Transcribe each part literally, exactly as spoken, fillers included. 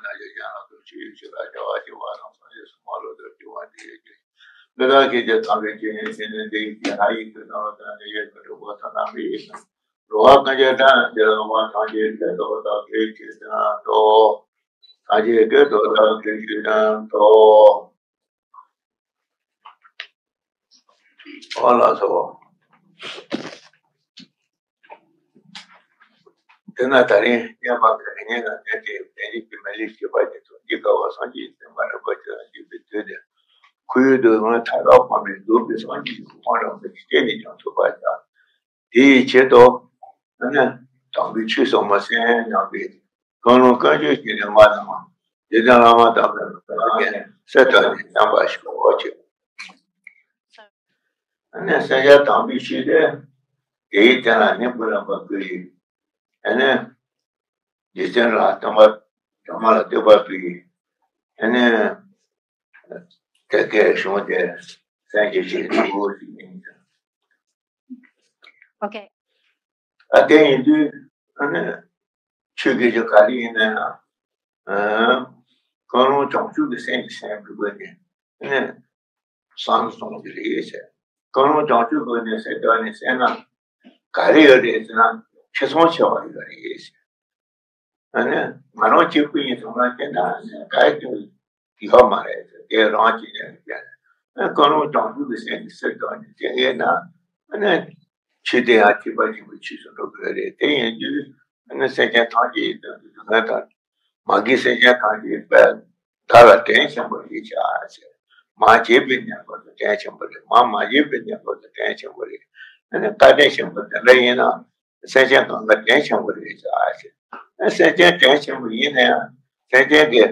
ན་ཡོད་ཀྱང་ལ་དོ་ཆོས་ཡོད་ཕྱིར་ལ་བྱ་བ་བྱེད་པ་དང་སངས་རྒྱས་སུ་མ་ལོ་དོ་བྱེད་པ་འདི་ཡོད་ཀྱི། འདི་དག་གིས་ཀྱང་ཐམས་ཅད་མཁྱེན་ནས་ཤེས་ནས་འདི་ཡི་ཕྱིར་ལྷ་ཡི་མཐུ་དང་ལྡན་ནས་ཡོད་པའི་གྲོགས་པོ་ཐ་ན་མི་ཡི་རོ་བ་གང་ཅི་དང་དེ་ལ་མ་ཐམས་ཅད་སྐད་དོ་བདག་གིས་ཅི་བསྟན་ཏོ། ཐམས་ཅད་སྐད་དོ་བདག་གིས་ཅི་བསྟན་ཏོ། ཨོ་ལགས་སོ། དེ་ན་ད་རིང་བསྙེན་པ་ག་ཉེ་ན་གནས་ཏེ་གནས་རིགས་ཀྱི་མེ་ལེགས་བྱེད་པ་ཉིད་དུ་འདི་སྐལ་བ་སངས་རྒྱས་ཀྱི་བསྟན་པ་རིམ་པ་ཅན་ལ་སྤྱོད་པའི་དུས་དེར། ཁོ་བོའི་འདོད་དོན་མཐའ་དག་སྤངས་པས་འདོད་པའི་སངས་རྒྱས་ཀྱི་གོ་འཕང་རིན་པོ་ཆེ་གཏན་ནས་ཀྱང་ཐོབ་པར་བྱ། དེ་ཡི་ཆེད་དུ་ཨ་ནི་དམ་པའི་ཆོས་སུ་མ་གསན་སྙམ་པའི་ཀུན་སློང་ཀུན་སྤྱོད་ཀྱི་ནི་མ་དང་འཇིག་རྟེན་བླ་མ་དམ་པའི་བླ་རྒན་གསེར་དང་ནི་བསྟན་པ་ཞུ་བ་ཆེ། ཨ་ནི་སེམས་ཅན་དམ་པའི་ཆོས་དེ་དེའི་སྟེང་ལ་ནི་ཀུན་སློང་པ་ཀུན་ཡིན། ཨ་ནི་རྗེ་བཙུན་ལ་སྟོན་པ་ཚང་མ་ལ་བསྟོད་པ་ཕུལ་ཡིན། ཨ་ནི་དེ་སྐད་གཞུང་དེ་གསན་རྒྱུ་ཞིག་འདུག་ཟེར་ཡིན། ཨོ་ཁེ། ཨ་དེ་ཡིན་དུས་ཨ་ནི་ཆོས་དགེ་རྒྱུ་ག་རེ་ཡིན་ན་ཡང་ཨ་ཀུན་སློང་བྱང་ཆུབ་ཀྱི་སེམས་ཀྱིས་གསན་དགོས་པ་ནི་ཨ་ནི་སངས་སོང་གི་རེད་ཟེར། ཀུན་སློང་བྱང་ཆུབ་ཀྱི་ནི་སེམས་དག་ནི་གསན་ན་ག་རེ་ཡོད་རེད་ཟེར་ན་ཁེ་སང་ཆེ་བ་ཡོད་རེད་ཟེར། ཨ་ནི་ང་རང་གཅིག་པུ་ཡིན་སོང་ན་དེ་ན་ག་ཡེ་ཡོད་མ་རེད། དེ་རང་གཅིག་ཡིན་ཀྱང་ཨ་ཀུན་སློང་བྱང་ཆུབ་ཀྱི་སེམས་ཀྱིས་གསན་དགོས་ནི་དེ་ངེས་ན་ཨ་ནི་ཆོས་དེ་ཡང་ཐེག་པ་ཆེན་པོའི་ཆོས་སུ་འགྲོ་དགོས་རེད། དེ་ཡིན་དུས་ཨ་ནི་སེམས་ཅན་ཐམས་ཅད་ཡི་དོན་དུ་སྡུག་བསྔལ་དང་མ་གིས་སེམས་ཅན་ཐམས་ཅད་པས་བདག་ལ་བྲན་ཆེན་པོ་ཡིད་བྱ་ཟེར། མ་བྱས་པའི་གནས་སྐབས་སུ་བྲན་ཆེན་པོ་རེད། མ་མ་བྱས་པའི་གནས་སྐབས་སུ་བྲན་ཆེན་པོ་རེད། ཨ་ནི་བཀའ་དྲིན་ཆེན་པོ་དེ་འདྲ་ཡིན་ན་སེམས་ཅན་གང་ག་བྲན་ཆེན་པོ་རེད་ཟེར་ཨ་ཟེར། ཨ་སེམས་ཅན་བྲན་ཆེན་པོ་ཡིན་ན་ཡང་སེམས་ཅན་གྱི་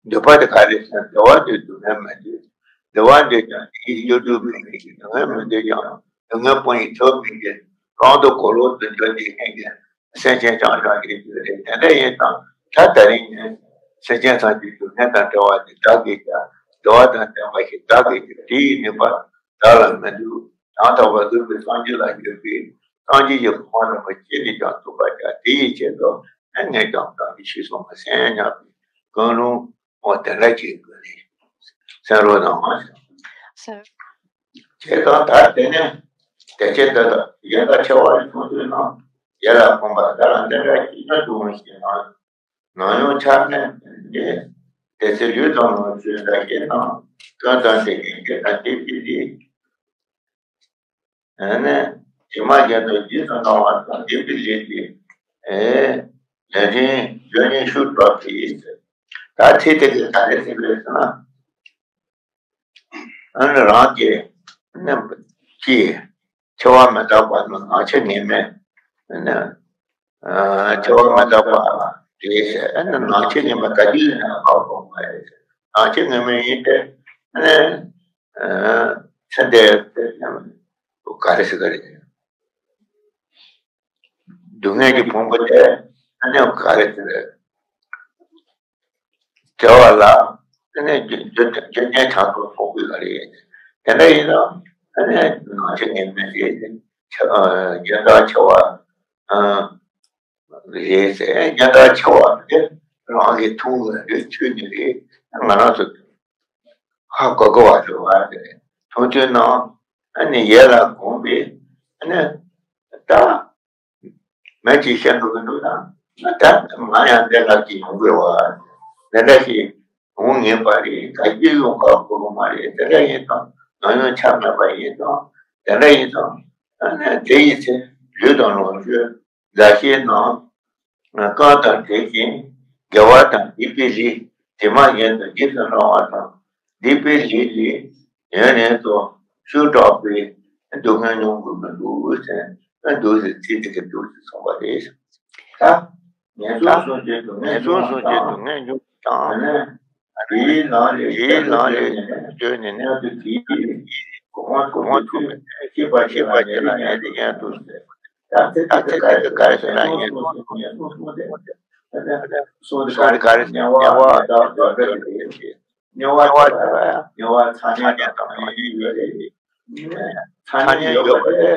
འདོད་པ་དེ་ག་རེ་ཟེར་ན་བདེ་བ་འདོད་སྡུག་བསྔལ་མི་འདོད། བདེ་བ་འདོད་ཀྱང་དེའི་གཡོ་འགུལ་མི་འདོད་ཅིང་སྡུག་བསྔལ་མི་འདོད་ཀྱང་སྡུག་བསྔལ་སྤོང་བའི་ཐབས་མི་འདོད། གང་དུ་གོ་ལོག་ཏུ་འགྱུར་ཏེ་ཡིན་ཀྱང་སེམས་ཅན་རྐྱང་རྐྱང་གིས་འདོད་དེ་དེ་འདྲ་ཡིན་ཙང་ད་ད་རིང་ནས་སེམས་ཅན་ཐམས་ཅད་སྡུག་བསྔལ་དང་བྲལ་བ་ཞིག་བདག་གིས་བྱ། བདེ་བ་དང་ལྡན་པ་ཞིག་བདག་གིས་བྱ། དེ་ཡི་ནུས་པ་བདག་ལ་མི་འདུག་ཡང་དག་པར་རྫོགས་པའི་སངས་རྒྱས་ལ་ཡོད་པས་སངས་རྒྱས་ཀྱི་གོ་འཕང་རིན་པོ་ཆེ་ནི་ཀྱང་ཐོབ་པར་བྱ། དེ་ཡི་ཆེད་དུ་ཨ་ངས་ཀྱང་བདག་གི་ཆོས་སུ་མ་གསན་སྙམ་པའི་ཀུན་སློང་འོ་དེ་འདྲ་ཅིག་དགོས་ནས་གསན་རོགས་གནང་ཟེར། བྱས་ཙང་ད་དེ་ནས་དེ་ཆེད་དུ་ཡན་ལག་ཆེ་བ་ཡི་ཆུང་དུས་ན་ཡན་ལག་གོམས་པ་དག་ལ་འདི་འདྲ་ཞིག་ན་འདུག་ཞེ་ན། ནམ་ཡང་ཆགས་མེད་ནི། དེ་ཚེ་ལུས་དང་ལོངས་སྤྱོད་འདྲ་ཞིག་དང་། ཀུན་བཏང་ཞིག་གི་སྐད་དང་སྐད་ཅིག་ལས། ཨ་ནི་དྲི་མ་གཞན་དག་རྗེས་སུ་གནང་བ་དང་སྡིག་པའི་ལས་ཀྱི་ཨེ་ལས་འབྲས་བརྗོད་ནས་ཤུགས་དྲག་གིས། ད་ཚེ་དེ་གའི་ག་རེ་ཟེར་དགོས་ཟེར་ན། ཨ་ནི་རང་གི་ནི་ཀྱི་འཆི་བ་མི་རྟག་པ་ནི་ནང་ཆོས་ངེས་མེད་ནི་འཆི་བ་མི་རྟག་པ་རེད་ཟེར། ཨ་ནི་ནང་ཆོས་ངེས་མེད་ག་དུས་ཡིན་ན་ཧ་གོ་མ་རེད། ནང་ཆོས་ངེས་མེད་ཡིན་ཏེ་ཨ་ནི་ཚེ་འདི་ག་རེ་ཟེར་ག་རེད། སྡུག་བསྔལ་གྱི་ཕུང་པོ་དེ་ཨ་ནི་ག་རེ་ཟེར། བྱ་བ་ལ་ཨ་ནི་རྒྱུ་རྒྱུ་རྒྱུ་རྐྱེན་གྲངས་སུ་ཕོག་པའི་ག་རེ་ཡིན། དེ་འདྲ་ཡིན་ན་ཨ་ནི་ནང་ཆོས་ངེས་མེད་རེད། ཆ་ཨ་རྒྱུན་དག་འཆི་བ་ཨ་རེད་ཟེར། རྒྱུན་དག་འཆི་བ་དེ་རང་གིས་མཐོང་གི་རེད། ཆོས་ཉིད་རེད། ང་རང་ཚོ་ཧ་གོ་གོ་བ་རེད་བ་རེད། མཐོང་དུས་ན་ཨ་ནི་ཡིད་ལ་གོམས་པས་ཨ་ནི་ད། མི་གཅིག་བཤད་འགྲོ་གི་འདུག་ན་ད་ང་ཡང་འདི་ལབ་ཀྱི་ཡོང་གི་རེད་བ། འདི་འདྲ་ཞིག་འོང་ངེས་པ་རེད། ད་སྐྱིད་ཡོང་ག་གོ་གི་མ་རེད། དེ་འདྲ་ཡིན་ཙང་ནམ་ཡང་ཆགས་མེད་པ་ཡིན་ཙང་དེ་འདྲ་ཡིན་ཙང་ཨ་ནི་དེ་ཡི་ཚེ་ལུས་དང་ལོངས་སྤྱོད་མཛའ་བཤེས་རྣམས་ཀུན་དང་བྲལ་ཞིང་དགེ་བ་དང་སྡིག་པའི་ལས་དྲི་མ་གཞན་དུ་རྗེས་སུ་འབྲང་བ་དང་སྡིག་པའི་ལས་ལས་ཡུན་རིང་དུ་ཤུགས་དྲག་པའི་སྡུག་བསྔལ་མྱོང་དགོས་ཀྱི་འདུག་ཟེར་འདུག་ཟེར་ཚིག་དེ་གི་འདུག་ཟེར་གསུངས་པ་རེད། ད་ངན་སོང་གསུམ་གྱི་སྡུག་བསྔལ་ངན་སོང་གསུམ་གྱི་སྡུག་བསྔལ་མྱོང་དང་། དེའི་ནང་ལས་དེའི་ནང་ལས་བརྗོད་ནས་ནི་སྔོན་དུ་དེའི་གོ་འཕང་ཐོབ་པའི་ཤེས་པ་ཤེས་པ་ཅན་ལ་ངེས་ཏེ་ཡང་དུ་ཟེར། ད་ཚེ་འདི་ག་རེ་ཟེར་ན་ངན་སོང་གསུམ་གྱི་སྡུག་བསྔལ་གསུངས་ཏེ། གསུངས་ཏེ་ག་རེ་ཟེར་ན་དམྱལ་བ་དང་དམྱལ་བ་དམྱལ་བ་ཚ་ནད་དང་ཡོད་རེད། ཚ་ནད་ཡོད་པ་དེ།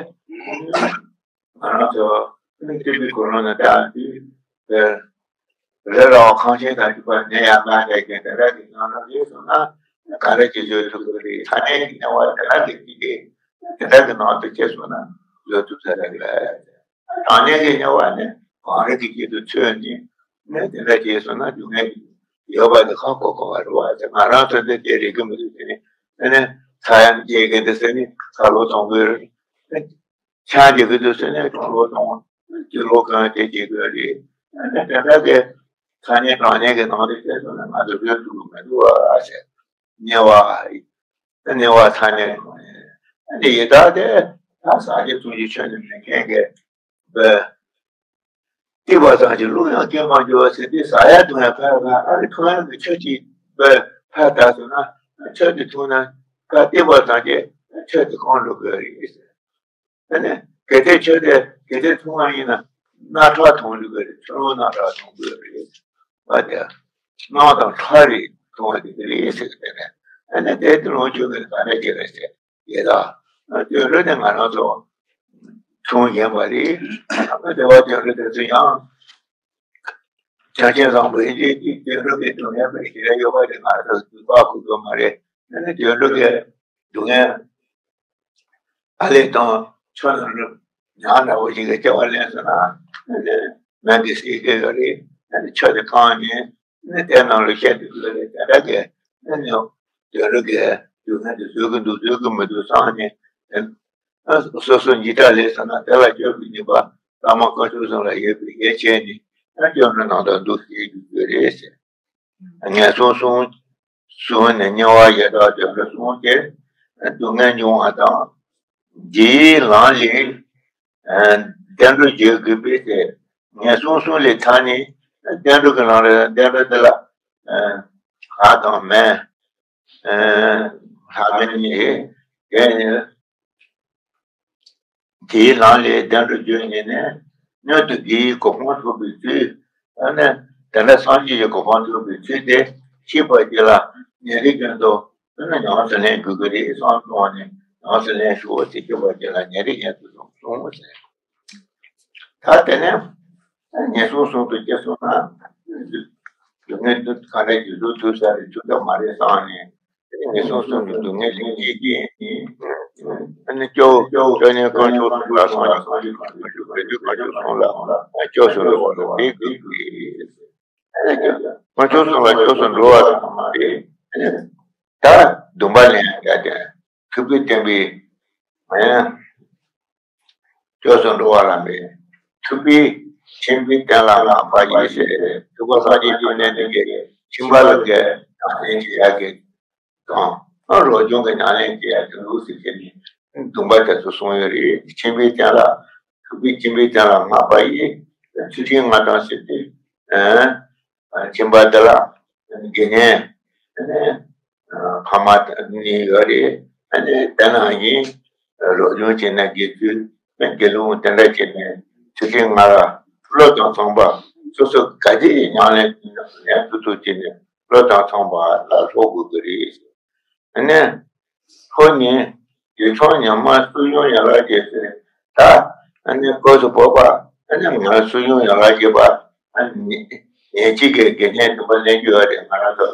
ང་རང་ཚོ་ཏི་བི་ཀོ་རོ་ན་དང་དེ་ རི་ར་བ་ཁང་ཆེན་དང་བཅས་པ་ནས་ཡར་མར་བསྡད་མཁན་དེ་འདྲ་གི་ནང་ལ་སླེབས་སོང་ན་ག་འདྲ་ཅིག་བཟོ་ཐུབ་ཀྱི་རེད། ས་གནས་ཀྱི་གནས་བབ་དེ་འདྲ་གི་ཅིག་གིས་དེ་འདྲ་གི་ནང་དུ་སྐྱེས་སོང་ན་བཟོ་ཐུབ་ས་རེད་ལ། རང་ཉིད་ཀྱི་གནས་བབ་ནི་གངས་རི་གི་དཀྱིལ་དུ་ཚུད་ནས་ནས་དེ་འདྲ་བྱས་སོང་ན་སྡུག་བསྔལ་ཡོད་པ་དེ་ཧ་གོ་གོ་བ་རེད་བ། ང་རང་ཚོ་འདི་དེ་རིག་གི་མི་འདུག་ཟེར་ནས། ཨ་ནི་ས་ཡ་བརྒྱད་གི་འདི་ཟེར་ནས་ས་ལོ་སྟོང་དགོས་རེད། ཆང་རྒྱག་གི་འདུག་ཟེར་ནས་སྟོང་ལོ་སྟོང་དེ་ལོ་གང་དེ་རྒྱག་གི་རེད། ཨ་ནི་དེ་འདྲ་གི་ས་གནས་གྲོང་གནས་ཀྱི་ནང་དུ་སྐྱེས་སོང་ན་ང་ཚོ་བཟོད་ཐུབ་ཀྱི་མི་འདུག་བ་ཟེར། ཉེ་བ། ཉེ་བ་ས་གནས་ཀྱི་ནང་ནས་ཨ་ནི་ཡི་དྭགས་དེ་ད་ཟག་བཅས་མཚོན་གྱི་ཆོས་ནི་མེད་མཁན་གྱི་བས། སྡིག་པ་ཙམ་གྱིས་བློ་ཡང་སྐྱོན་མ་འགྱུར་བ་ཟེར་ཏེ་ཟག་ཡ་འཐུང་ཡ་ཕར་ཕར་ཨ་ནི་འཐུང་ཡ་གི་ཆོས་ཅིག་བས་ཕར་དག་སོང་ན་ཆོས་དེ་འཐུང་ན་ཕར་སྡིག་པ་ཙམ་གྱིས་ཆོས་དེ་སྐོང་འགྲོ་དགོས་རེད་ཟེར། ཨ་ནི་གལ་ཏེ་ཆོས་དེ་གལ་ཏེ་འཐུང་བ་ཡིན་ན་རྣག་ཁྲག་འཐུང་དགོས་རེད། ཆུ་རླུང་རྣག་ཁྲག་འཐུང་དགོས་རེད། བ་དེ་རྣག་དང་ཁྲག་རེད་འཐུང་བ་དེ་རེད་ཟེར་གི་དེ་ནས་ཨ་ནི་དེ་དེ་ལོངས་སྤྱོད་ཀྱི་ག་འདྲ་བྱེད་རེད་ཟེར། ཡེ་ད། དུད་འགྲོ་དེ་ང་རང་ཚོ་མཐོང་བཞིན་པ་རེད། ཨ་ནི་བདེ་བ་དུད་འགྲོ་དེ་ཚོ་ཡང་། ཆགས་ཞེན་བཟང་པོ་ཡིན་གྱི་དུད་འགྲོ་གི་སྡུག་བསྔལ་པའི་ཞེ་ཡོད་པ་དེ་ང་ཚོ་སྡུག་པ་ཁུག་གི་མ་རེད། ཨ་ནི་དུད་འགྲོ་གི་སྡུག་བསྔལ་ཨ་ལས་དང་ཆོས་ལ་རུབ་ཉག་འདྲ་བོ་ཞིག་གི་སྐྱེ་བ་ལེན་སོང་ན་ཨ་ནི་མེད་དེ་སྲིད་ཀྱི་ཡོད་རེད། ཨ་ནི་ཆོས་དེ་གང་ནས། ནི་དེ་ནང་ལ་བཤད་དུ་ཡོད་རེད། དེ་འདྲ་གི་ནི་ནི་དོན་རུ་གི་དུས་ངན་དུ་བཟོད་ཀྱི་འདུག་བཟོད་ཀྱི་མི་འདུག་བསམ་ནས་སོ་སོ་འཇིགས་སྐྲག་ལས་སོང་ན་དེ་ལ་སྐྱོབ་པའི་ནུས་པ་བླ་མ་དཀོན་མཆོག་གསུམ་ལ་ཡོད་པའི་ཡིད་ཆེས་ནས་ཡང་སྐྱོབ་འགྲོ་ནང་དུ་འདུག་ཤེས་རྒྱུ་ཡོད་རེད་ཟེར། ངན་སོང་གསུམ་གསུམ་ནས་དམྱལ་བ་ཡི་དྭགས་དུད་འགྲོ་གསུམ་སྟེ་སྡུག་བསྔལ་མྱོང་བ་དང་། རྒྱལ་བའི་ལམ་ལས་བདེ་འགྲོ་འགྱོ་དགོས་པས་ཟེར། ངན་སོང་གསུམ་ལས་ཐར་ནས་བདེ་འགྲོ་གི་ལམ་རེད། བདེ་འགྲོ་འདི་ལ་ལྷ་དང་མི། ལྷ་མི་གཉིས་རེད། དེ་ནས་དེའི་ལམ་ལས་བདེ་འགྲོ་འགྱོ་ནས་ནས་མྱུར་དུ་དགེ་བའི་གོ་འཕང་ཐོབ་པའི་ཚུལ། ཨ་ནི་དེ་འདྲ་སངས་རྒྱས་ཀྱི་གོ་འཕང་ཐོབ་པའི་ཚུལ་དེ་ཤེས་པ་ཅིག་ལ་ཉེ་རིང་ཀུན་ཏུ་ཨ་ནི་ཉམས་སུ་ལེན་དགོས་ཀྱི་རེད་བསམ་སོང་བ་ནས་ཉམས་སུ་ལེན་ཤོག་ཅེས་སྐྱོབ་པ་ཅིག་ལ་ཉེ་རིང་ཡན་དུ་གསུངས་ཟེར། ད་དེ་ནས་ངན་སོང་གསུམ་དུ་སྐྱེས་སོང་ན་སྡུག་བསྔལ་དུ་ག་འདྲ་ཞིག་བཟོ་ཐུབ་ས་རེད་ཐུབ་ཐབས་མ་རེད་བསམ་ནས་ངན་སོང་གསུམ་གྱི་སྡུག་བསྔལ་ལས་སྐྱེས་ཀྱི་ཡིན། ཨ་ནི་སྐྱོ་སྐྱོ་ཉན་དཀོན་མཆོག་གསུམ་ལ་སངས་རྒྱས་གང་བྱུང་གང་བྱུང་བྱུང་བྱུང་གང་བྱུང་གསུམ་ལ་སྐྱོ་སུ་འགྲོ་བ་དང་དེ་དགོས་ཀྱི་ཨ་ནི་དཀོན་མཆོག་གསུམ་ལ་སྐྱོ་སུ་འགྲོ་བ་དང་མ་རེད། ཨ་ནི་ད་སྡོམ་པ་ལེན་ཡ་དེ་ཐུབ་པའི་བསྟན་པའི་ཨ་ནི། སྐྱོ་སུ་འགྲོ་བ་ལ་མེད། ཐུབ་པས་ཁྱིམ་པའི་རྟེན་ལ་བསྔགས་པ་ཡིས་ཟེར། ཐུབ་པ་སངས་རྒྱས་བཅོམ་ལྡན་འདས་ཀྱིས་ཁྱིམ་པ་ལ་གི་ཉམས་ལེན་བྱེད་ཡག་གི་དང་། རོ་སྦྱོང་གི་ཉམས་ལེན་བྱེད་ཡག་གི་ལུགས་སུ་བྱས་ནས་སྡོམ་པ་དེ་ཚོ་གསུངས་ཡོད་རེད། ཁྱིམ་པའི་རྟེན་ལ་ཐུབ་པས་ཁྱིམ་པའི་རྟེན་ལ་བསྔགས་པ་ཡིས་ཚུལ་ཁྲིམས་མངའ་ཐང་ཟེར་ཏེ། ཁྱིམ་པ་དེ་ལ་དགེ་བསྙེན། ཕ་མ་གཉིས་ཡོད་རེད། ཨ་ནི་དེ་ནང་བཞིན་སློབ་སྦྱོང་བྱས་ན་དགེ་ཚུལ་དགེ་སློང་དེ་འདྲ་བྱས་ནས་ཚུལ་ཁྲིམས་ལྔ་ལ་བློ་དང་མཚུངས་པ་སོ་སོ་ག་དེ་ཉམས་ལེན་ལེན་ཐུབ་ཐུབ་བྱས་ནས་བློ་དང་མཚུངས་པ་ལ་སློབ་དགོས་ཀྱི་རེད། ཨ་ནི་ཁོ་ནི་དུད་ཚང་ཉི་མ་སྲུ་གཞུང་ཡན་ལག་བརྒྱད་ཟེར། ད་ཨ་ནི་སྐབས་སུ་བབ་པ་ཨ་ནི་ང་སྲུ་གཞུང་ཡན་ལག་བརྒྱད་པ་ཨ་ནི་ཉེ་གཅིག་གི་དགེ་བསྙེན་སྡོམ་པ་ལེན་རྒྱུ་ཡོད་རེད། ང་རང་ཚོ་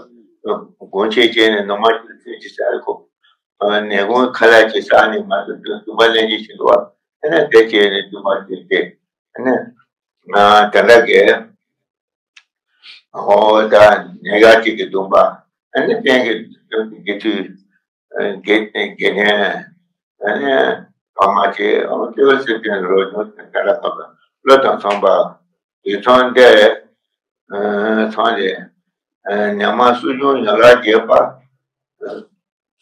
དགོངས་ཆེན་བྱས་ནས་ནུ་མ་ཆུ་ཚོད་ཅིག་ཟ་གོ་ནས་དགོང་ཁ་ལག་ཅིག་ཟ་ནས་ང་ཚོ་སྡོམ་པ་ལེན་རྒྱུ་ཞིག་འདུག་བ། ཨ་ནི་དེ་བྱས་ནས་སྡོམ་པ་ལེན་ཏེ་ཨ་ནི་དེ་འདྲ་གི་ཨོ་ད་ཉེ་ག་གཅིག་གི་སྡོམ་པ་ཨ་ནི་གཏན་གྱི་དགེ་ཚུལ། དགེ་དགེ་བསྙེན། ཨ་ནི་ཕ་མ་བྱས། ཨོ་ལྟོས་ཟེར་དེ་རོ་ཉུང་དེ་ག་ལ་ཁག་བློ་དང་མཚུངས་པ། དུད་ཚང་འདི་ཚང་ལས་ཉི་མ་སྲུ་གཞུང་ཡན་ལག་བརྒྱད་པ།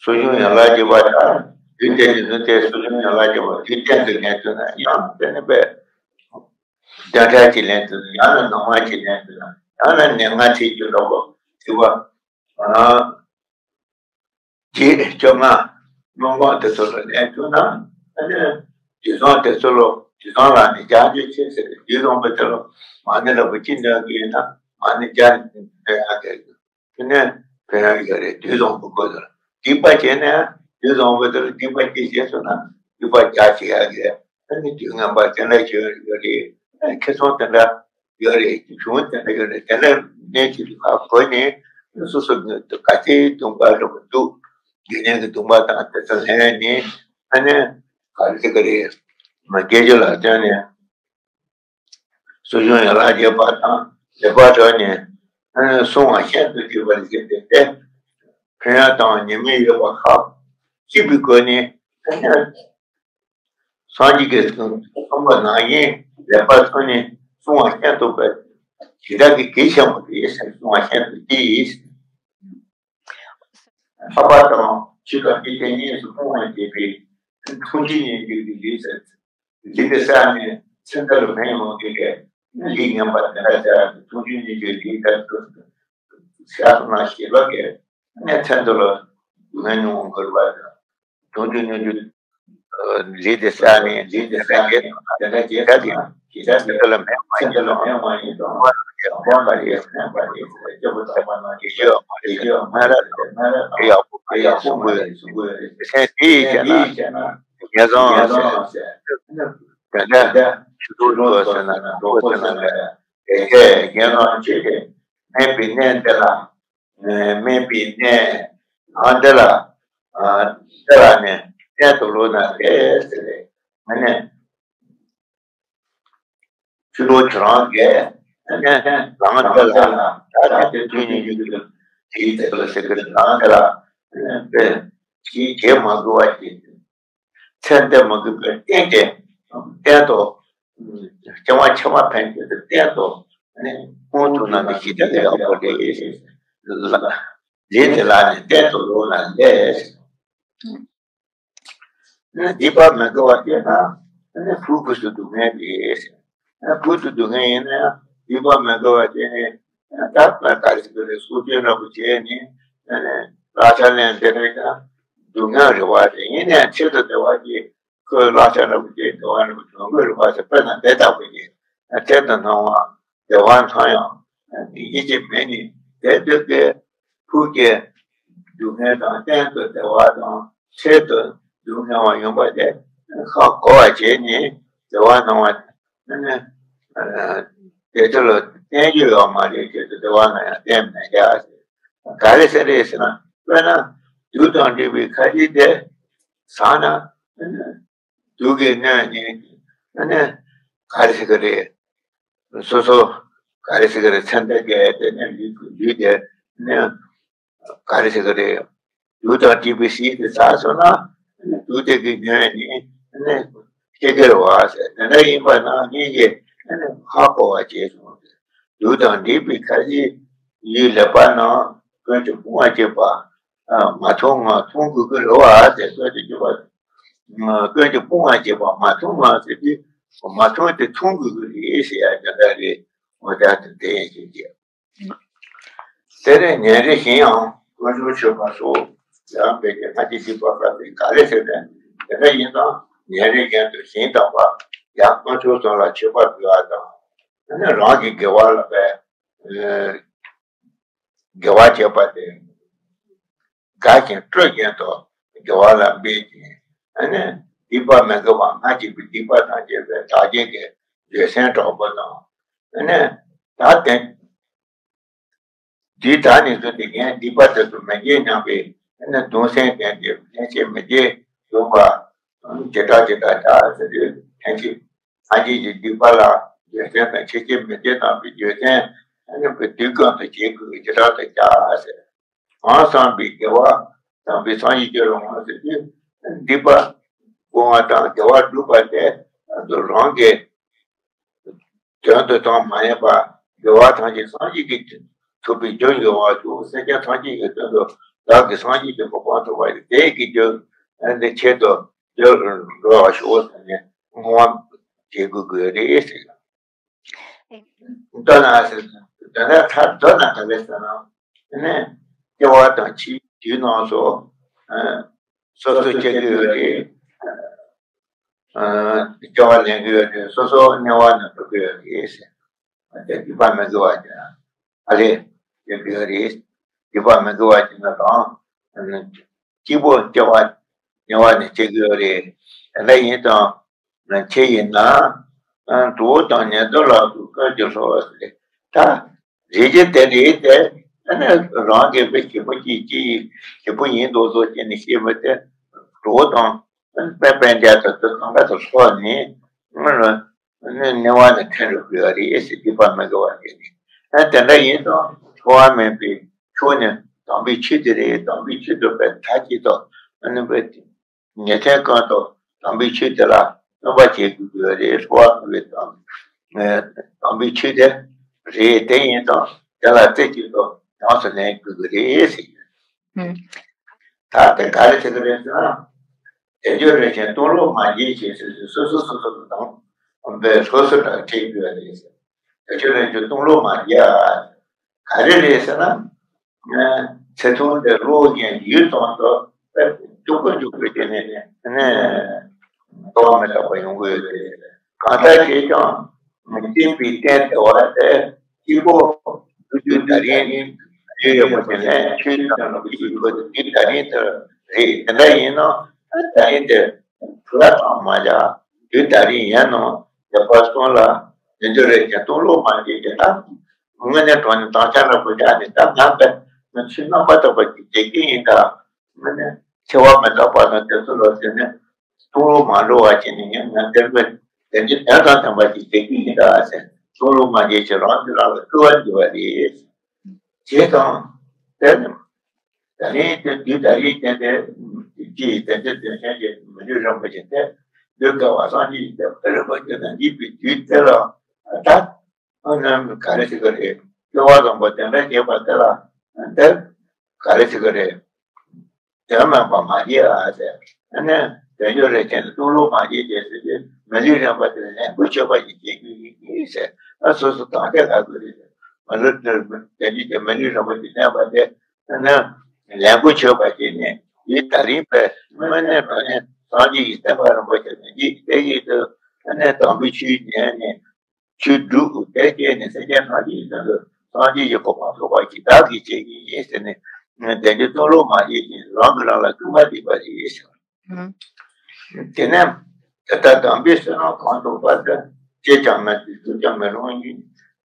སྲུ་གཞུང་ཡན་ལག་བརྒྱད་པ་དང་དུས་དེ་ནི་ནི་དེ་སྲུ་གཞུང་ཡན་ལག་བརྒྱད་པ་དུས་གཏན་དུ་ལེན་ཐུབ་ན་ཡང་དེ་ནི་པས་གདན་གྲལ་གྱི་ལེན་ཐུབ་ན་ཡང་ན་ནང་མ་གྱི་ལེན་ཐུབ་ན་ཡང་ན་ནས་ང་ཁྲིད་རྒྱུ་འགྲོ་གོ་ཟེར་བ། བརྒྱད་བཅོ་ལྔ། སྨོན་ཁང་དེ་ཚོ་ལ་ལེན་ཐུབ་ན་ཨ་ནི་དུད་ཚང་དེ་ཚོ་ལོ་དུད་ཚང་ལ་ནི་རྒྱ་ཆེ་ཆེ་ཟེར་དུད་ཚང་པོ་དེ་ལོ་མ་ནི་ལ་བུ་ཅི་འདྲ་གི་ཡིན་ན་མ་ནི་རྒྱ་ནི་འདྲ་ཡ་གི་དེ་ནས་ཕན་ཡ་རེད། དུད་ཚང་པོ་ཀོ་དེ་ལ་སྡིག་པ་བྱས་ན་དུད་ཚང་པོ་དེ་ལ་སྡིག་པ་ཅི་བྱས་སོང་ན་སྡིག་པ་རྒྱ་ཆེ་ཡ་གི་ཨ་ནི་དུས་ངན་པ་དེ་འདྲ་བྱེད་ཡ་རེད། ཁེ་ཚང་དེ་འདྲ། ཡོད་རེད། གཞུང་དེ་འདྲ་ཡོད་རེད། དེ་ནས་གནས་ཚུལ་དེ་ཁག་གོ་ནས་སོ་སོ་ག་ཚོད་སྡུག་པ་འགྲོ་གི་འདུག་དགེ་རྒན་གྱི་སྡུག་པ་དང་དེ་ཚོ་ལྷན་ནས་ཨ་ནི་ག་རེ་ཟེར་གི་རེད། མ་སྐད་ཆ་ལ་བརྟེན་ནས། གསོ་སྦྱོང་ཡན་ལག་བརྒྱད་པ་དང་ལེགས་པར་གྲོལ་ནས་གསུང་བ་ཤིན་ཏུ་བརྗོད་པར་བྱེད་པའི་ཏེ། ཕན་ཡོན་དང་ཉེས་དམིགས་ཡོད་པ་ཁག་ཅིག་པའི་སྒོ་ནས་སངས་རྒྱས་ཀྱིས་གསུངས་པ་ནང་བཞིན་ལེགས་པར་མཐོང་ནས་གསུང་བ་ཤིན་ཏུ་བརྗོད་པར་བྱེད་པའི་གེགས་ཆེན་པོ་དེ་གསུང་བ་ཤིན་ཏུ་བརྗོད་པར་བྱེད། ལྷག་པར་དུ་ཆོས་དང་དེ་བཞིན་ཉིད་དུ་སྤོང་བར་བྱེད་པའི་མཐོང་ཆོས་ཉིད་ཀྱི་ལུས་ཟེར། ལུས་དེ་གསལ་ནས་ཚེ་འདི་ལ་ཕན་ཡོང་གི་ལུས་ངན་པ་དེ་འདྲ་ཟེར་མཐོང་ཆོས་ཉིད་ཀྱི་ལུས་དེ་ཤར་སོང་ན་ཞེས་ལབ་ཀྱི་ནས་ཚེ་འདི་ལ་ངན་ཉུང་དགོས་པ་དང་མཐོང་ཆོས་ཉིད་ཀྱི་ལུས་དེ་གསལ་ནས་ལུས་དེ་གསལ་ནས་དེ་འདྲ་བྱེད་ཀྱི་ཞེས་བྱ་དེ་ལ་མེད་མ་ཡིན་ལ་མེད་མ་ཡིན་དང་། ཡང་པ་རེད་སེམས་པ་རེད་ཡག་པོ་ཚང་མ་ནང་གི་ཡོད་མ་རེད་ཡོད་མ་རེད་མ་རེད་ཡག་པོ་ཡག་པོ་དགོས་དེ་སེམས་དེ་ཡིས་བྱས་ན་ངན་སོང་ཟེར་དེ་འདྲ་ཆུ་ཐོག་ཏུ་ཟེར་ན་གྲོགས་པོ་ཟེར་ན་དེ་གས་ངན་སོང་ཆེ་གེ་མེད་པའི་གནས་འདི་ལ། མེད་པའི་གནས་ནང་འདི་ལ། འདི་ལ་ནི་གཏན་དུ་ལོག་ན་ལས་ཟེར་རེད། ཨ་ནི་ཕྱི་ལོགས་ཁྱོད་རང་གིས་ཨ་ནི་ལམ་འདི་ལ་ད་ལྟ་དུས་ཀྱི་ཡུལ་དུ་དེའི་ཚེ་ལ་ཟེར་གི་ལམ་འདི་ལ་དཔེ་ཅིག་བྱེད་མ་དགོས་པ་ཅིག་ཚེ་འདི་མ་གི་བའི་རྟེན་དེ་གཏན་དུ་སྐྱེ་བ་ཕྱི་མ་ཕན་ཆད་དུ་གཏན་དུ་སྔོན་དུ་ན་འདི་ཤི་ད་ཡག་པོ་རེད། ལས་དེ་ལ་ནི་གཏན་དུ་ལོག་ན་ལས། སྡིག་པ་མི་དགེ་བ་སྐྱེས་ན་ཕུགས་ཀྱི་སྡུག་བསྔལ་རེད། ཕུགས་སུ་སྡུག་བསྔལ་ཡིན་ན་ཡང་སྡིག་པ་མི་དགེ་བ་སྐྱེས་ནས་ད་ལྟ་ག་རེ་ཟེར་གི་རེད། སྲོག་གཅོད་འདྲ་པོ་བྱས་ནས་གླགས་ཆ་ལེན་འདི་རེད་ཀྱང་སྡུག་བསྔལ་རེད་བ་རེད། ཡིན་ནའང་ཆེད་དུ་བདེ་བ་སྐྱེས། ཁོས་བླ་ཆ་འདྲ་པོ་ཅིག་བདེ་བ་འདྲ་པོ་བྱུང་དགོས་རེད་པ་ཟེར། དཔེར་ན་དེ་ལྟ་བུ་ཡིན། ཚེ་དང་སྣང་བ་བདེ་བ་མཐོང་ཡང་ཡིད་ཀྱི་མི་ནི་དེ་འདོད་པའི་ཕུགས་ཀྱི་སྡུག་བསྔལ་དང་གཏན་དུ་བདེ་བ་དང་ཆེད་དུ་སྡུག་བསྔལ་བ་ཡོང་པ་དེ་ཧ་གོ་བ་བྱས་ནས་བདེ་བ་སྣང་བ་ནི་དེ་ཚོ་ལ་བསྟན་རྒྱུ་ཡོད་མ་རེད། ཆེད་དུ་བདེ་བ་སྣང་ཡང་བསྟན་མེད་ཀྱང་ག་རེ་ཟེར་རེད་ཟེར་ན། དཔེར་ན་དུག་དང་འདྲེས་པའི་ཁ་ཟས་དེ་ཟ་ན། དུག་གིས་གནོད་ནས་ཨ་ནི་ག་རེ་ཟེར་གི་རེད། སོ་སོ་ག་རེ་ཟེར་གི་རེད། ཚེ་འདི་གའི་དེ་ནས་ལུས་ལུས་དེ་ནི་ག་རེ་ཟེར་གི་རེད། དུག་དང་འདྲེས་པའི་ཟས་དེ་ཟ་སོང་ན་ཨ་ནི་དུག་དེ་གིས་གནོད་ནས་ཨ་ནི་སྐྱེ་གི་རེད་བ་ཟེར། དེ་འདྲ་ཡིན་པ་ནང་བཞིན་གྱི་ཨ་ནི་ཧ་གོ་བ་བྱས་སོང་ཟེར། དུག་དང་འདྲེས་པའི་ཁ་ཟས་ཡིས་ལེགས་པར་ན་ཀུན་གྱིས་སྤོང་བར་བྱེད་པ། མ་མཐོང་ངང་མཐོང་དགོས་ཀྱི་རེད་བ་ཟེར། ཀུན་གྱིས་སྤོང་བ་ཀུན་གྱིས་སྤོང་བར་བྱེད་པ། མ་མཐོང་ངང་ཟེར་དུས་མ་མཐོང་དེ་མཐོང་དགོས་ཀྱི་རེད་ཟེར་ཡ་དེ་འདྲ་རེད། འོ་ད་དེ་འདྲ་ཡིན་ཞིག་ཅེས། དེ་ནས་ཉིན་རེ་བཞིན་ཡང་དཀོན་མཆོག་མཆོད་པ་སོགས་ཡང་འབད་ཀྱི་ལྷ་ཆོས་སྡིག་པ་དག་ཚེ་ག་ལས་ཟེར་ནས་དེ་འདྲ་ཡིན་ཙང་ཉིན་རེ་བཞིན་དུ་ཞིང་དམ་པ་ཡང་དཀོན་མཆོག་གསུམ་ལ་མཆོད་པ་འབུལ་བ་དང་། དེ་ནས་རང་གི་དགེ་བ་ལ་བས། དགེ་བ་བྱེད་པ་དེ་དགའ་ཞིང་སྤྲོ་བཞིན་དུ་དགེ་བ་ལ་འབད་ཅིང་། ཨ་ནི་སྡིག་པ་མི་དགེ་བ་སྔར་བྱས་པའི་སྡིག་པ་དང་བཅས་པའི་བདག་རྐྱེན་གྱི་བརྗོད་སེམས་དྲག་པོ་དང་། ཨ་ནི་ད་དེ་དུས་ད་ནས་བཟུང་སྟེ་ངས་སྡིག་པ་དེ་ཚོ་མི་བྱེད་སྙམ་པའི་ཨ་ནི་གདུང་སེམས་ལྡན་ཏེ་ལྷན་སྐྱེས་མི་བྱེད་གསུངས་པ། ཇི་ལྟར་ཇི་ལྟར་བྱ་ཟེར་དུས་ལྷན་སྐྱེས། སངས་རྒྱས་ཀྱི་སྡིག་པ་ལ་འཇོག་སྟེ་དང་ཆོས་ཀྱི་མི་སྡེ་དང་པའི་འཇོག་སྟེ་ཨ་ནི་པའི་དུས་གང་དུ་བྱེད་དགོས་ཀྱི་ཇི་ལྟར་དུ་བྱ་ཟེར། གང་བསམ་པའི་དགེ་བ་དམ་པའི་སངས་རྒྱས་ཀྱི་རང་དབང་ཟེར་དུས་སྡིག་པ་སྤོང་བ་དང་དགེ་བ་སྒྲུབ་པ་དེ་རང་གི་དོན་དུ་དང་མ་ཡིན་པ་དགེ་བ་ཐམས་ཅད་སངས་རྒྱས་ཀྱི་ཐུབ་པའི་རྒྱུར་འགྱུར་བ་ཞུ། སེམས་ཅན་ཐམས་ཅད་ཀྱི་དོན་དུ་བདག་གིས་སངས་རྒྱས་ཀྱི་གོ་འཕང་ཐོབ་པ་ཡིན། དེ་ཡི་རྒྱུ་འདི་ཆེད་དུ་འགྲོ་བར་ཞུ་ཟེར་ནས་བསྔོ་བ་བྱེད་དགོས་ཀྱི་རེད་ཟེར། མདོར་ན་ཟེར། དེ་ནས་ད་མདོར་ན་ག་རེ་ཟེར་ན། དེ་ནས་སྐྱེ་བ་དང་འཆི་དུས་ནང་སོ་སོ་སོ་སྐྱེ་གི་ཡོད་རེད། སྐྱེ་བ་ལེན་གི་ཡོད་རེད། སོ་སོ་དམྱལ་བ་ནང་འགྲོ་གི་ཡོད་རེད་ཟེར། དེ་སྡིག་པ་མི་དགེ་བ་ཅན་ཨ་ལས་སྐྱེ་གི་ཡོད་རེད། སྡིག་པ་མི་དགེ་བ་ཅན་ན་རང་གཅིག་པོ་སྐྱེ་བ་དམྱལ་བ་ནས་སྐྱེ་གི་ཡོད་རེད། དེ་འདྲ་ཡིན་ཙང་ཁྱེད་ཡིན་ན་ གྲོགས་དང་ཉེ་དུ་ལ་སོགས་ཀུན་གྱིས་གསོལ་བ་ཟེར། ད་རིགས་རྒྱུད་དེ་རེད་དེ། ཨ་ནི་རང་གི་དཔེ་བྱེད་པོ་གཅིག་གཅིག་བྱེད་པོ་ཡིན་མདོག་མདོག་བྱས་ནས་བཤད་པ་དེ། གྲོགས་དང་དཔེ་སྤུན་ཀྱག་དང་དེ་གང་ག་དང་ཚོགས་ནས། ཨ་ནི་ནི་ནི་བ་ནི་ཐོན་རུ་དགོས་པ་རེད་ཟེར། སྡིག་པ་མི་དགེ་བ་འདི་ནི། ཨ་དེ་འདྲ་ཡིན་ཙང་། འཚེ་བ་མེད་པའི་ཆོས་ནི་དམ་པའི་ཆོས་དེ་རེད། དམ་པའི་ཆོས་དེ་དཔེ་མཐའ་གཅིག་ཏུ། ཨ་ནི་དཔེ་ཉན་ཐོས་ཀུན་ཏུ་དམ་པའི་ཆོས་དེ་ལ་སྨོན་པ་བྱེད་དགོས་ཀྱི་རེད། འཚེ་བ་མེད་པའི་དམ་དམ་པའི་ཆོས་དེ་རེད། དེ་ཡིན་ཙང་དེ་ལ་རྩེ་གཅིག་ཏུ་ཉམས་སུ་ལེན་དགོས་ཀྱི་རེད་ཟེར། ཨུམ། ད་དེ་ག་རེ་བྱེད་ཀྱི་རེད་ཟེར་ན། དལ་འབྱོར་རིན་ཆེན་སྟོང་ལོག་མ་བགྱིད་ཅིག་ཟེར་ཟེར། སོ་སོ་སོ་སོ་གི་དང་པོའི་སོ་སོ་དང་བྲིས་དགོས་པ་རེད་ཟེར། དལ་འབྱོར་རིན་ཆེན་སྟོང་ལོག་མ་བགྱིད་ཨ། ག་རེ་རེད་ཟེར་ན། ཚེ་ཐུང་འདི་ལོ་རྒན་ཡུད་ཙམ་དུ་མགྱོགས་པོ་མགྱོགས་པོ་བྱས་ནས་ནི་འགྲོ་བ་མི་རྟག་པ་ཡོང་གི་ཡོད་རེད། གང་ལྟར་བྱས་ཀྱང་མི་སྐྱེ་བའི་རྟེན་དེ་བ་དེ་གཅིག་པོ་དུས་དུས་ད་རིང་ཡོད་ཡོད་པ་དེ་ནས་ཆོས་ཀྱང་ལུགས་ཀྱི་ཆོས་དུས་ད་རིང་དུ་རེད། དེ་འདྲ་ཡིན་ན་ད་རིང་དེ་ཕུ་ལ་ཚང་མ་བཞག་དུས་ད་རིང་ཡན་ནང་རྒྱལ་བ་གསུམ་ལ་དལ་འབྱོར་རིན་ཆེན་སྟོང་ལོག་མ་བགྱིད་ཀྱི་ད། དངོས་གནས་དྲང་གནས་དམ་བཅའ་འདྲ་པོ་བཞག་ནས། ད་ང་དཔེ་ང་ཚོའི་རྣམ་པར་དག་པ་ཅིག་བྱེད་ཀྱི་ཡིན། ད་དངོས་གནས་འཚེ་བ་མི་རྟག་པ་དང་དེ་ཚོ་ལ་བརྟེན་ནས་སྟོང་ལོག་མ་འགྲོ་བ་བྱས་ནས། ཡང་ང་དེར་མི་དེ་འདྲའི་དོན་དང་ལྡན་པ་ཅིག་བྱེད་ཀྱི་ཡིན་ད་ཟེར། སྟོང་ལོག་མ་བྱེད་ཅིག་རང་གིས་རང་ལ་སྐུར་བ་འདེབས་པ་རེད། བྱས་ཙང་དེ་ནི་ད་རིང་དེ་དུས་ད་རིང་དེ་དེ་ཅིག་དེ་འདྲའི་དོན་ཆེན་གྱི་མི་ལུས་རིན་པོ་ཆེ་དེ་འདུལ་དཀའ་བ་སངས་རྒྱས་ཀྱི་བསྟན་པ་རིན་པོ་ཆེ་དང་འདུས་པའི་དུས་དེ་ལ་ད། ཨ་ནི་ག་རེ་ཟེར་གི་རེད། སྐྱོ་བ་བཟང་པོ་དེ་འདྲ་བྱེད་པ་དེ་ལ་དེ་ག་རེ་ཟེར་གི་རེད། དོན་མེད་པ་མ་བྱེད་ཨ་ཟེར། ཨ་ནི་དལ་འབྱོར་རིན་ཆེན་སྟོང་ལོག་མ་བགྱིད་ཅིག་ཟེར་གྱི་མི་ལུས་རིན་པོ་དེ་ལ་ལེན་དགོས་ཆོག་པ་ཞིག་བྱེད་དགོས་ཀྱི་ཡིན་ཟེར། ཨ་སོ་སོ་དམ་བཅའ་ག་དགོས་རེད། མི་ལུས་དེ་དལ་འབྱོར་དེ་མི་ལུས་རིན་པོ་ཆེ་ལེན་པ་དེ་ཨ་ནི་ལེན་དགོས་ཆོག་པ་བྱས་ནས། ཡིན་ད་རིང་པའི་དངོས་གནས་དྲང་གནས་སངས་རྒྱས་ཀྱི་བསྟན་པ་རིན་པོ་ཆེ་དང་འདུས་པའི་དེ་ཡིན་དུས། ཨ་ནི་དམ་པའི་ཆོས་ཉན་ནས། ཆོས་སྒྲུབ་དེ་བྱས་ནས་སེམས་ཅན་ཐམས་ཅད་ཀྱི་དོན་དུ་སངས་རྒྱས་ཀྱི་གོ་འཕང་ཐོབ་པ་ཞིག་བདག་གིས་བྱེད་ཀྱི་ཡིན་ཟེར་ནས། དལ་འབྱོར་སྟོང་ལོག་མ་བགྱིད་ཅིག་རང་གིས་རང་ལ་སྐུར་བ་འདེབས་པ་རེད་ཟེར། ཨང་། དེ་ནས་དེ་ལྟར་དམ་པའི་བསོད་ནམས་གང་ཐོབ་པ་དེ། བྱས་ཀྱང་མི་ཚུགས་སྒྲུབ་ཀྱང་མི་རུང་ཡིན།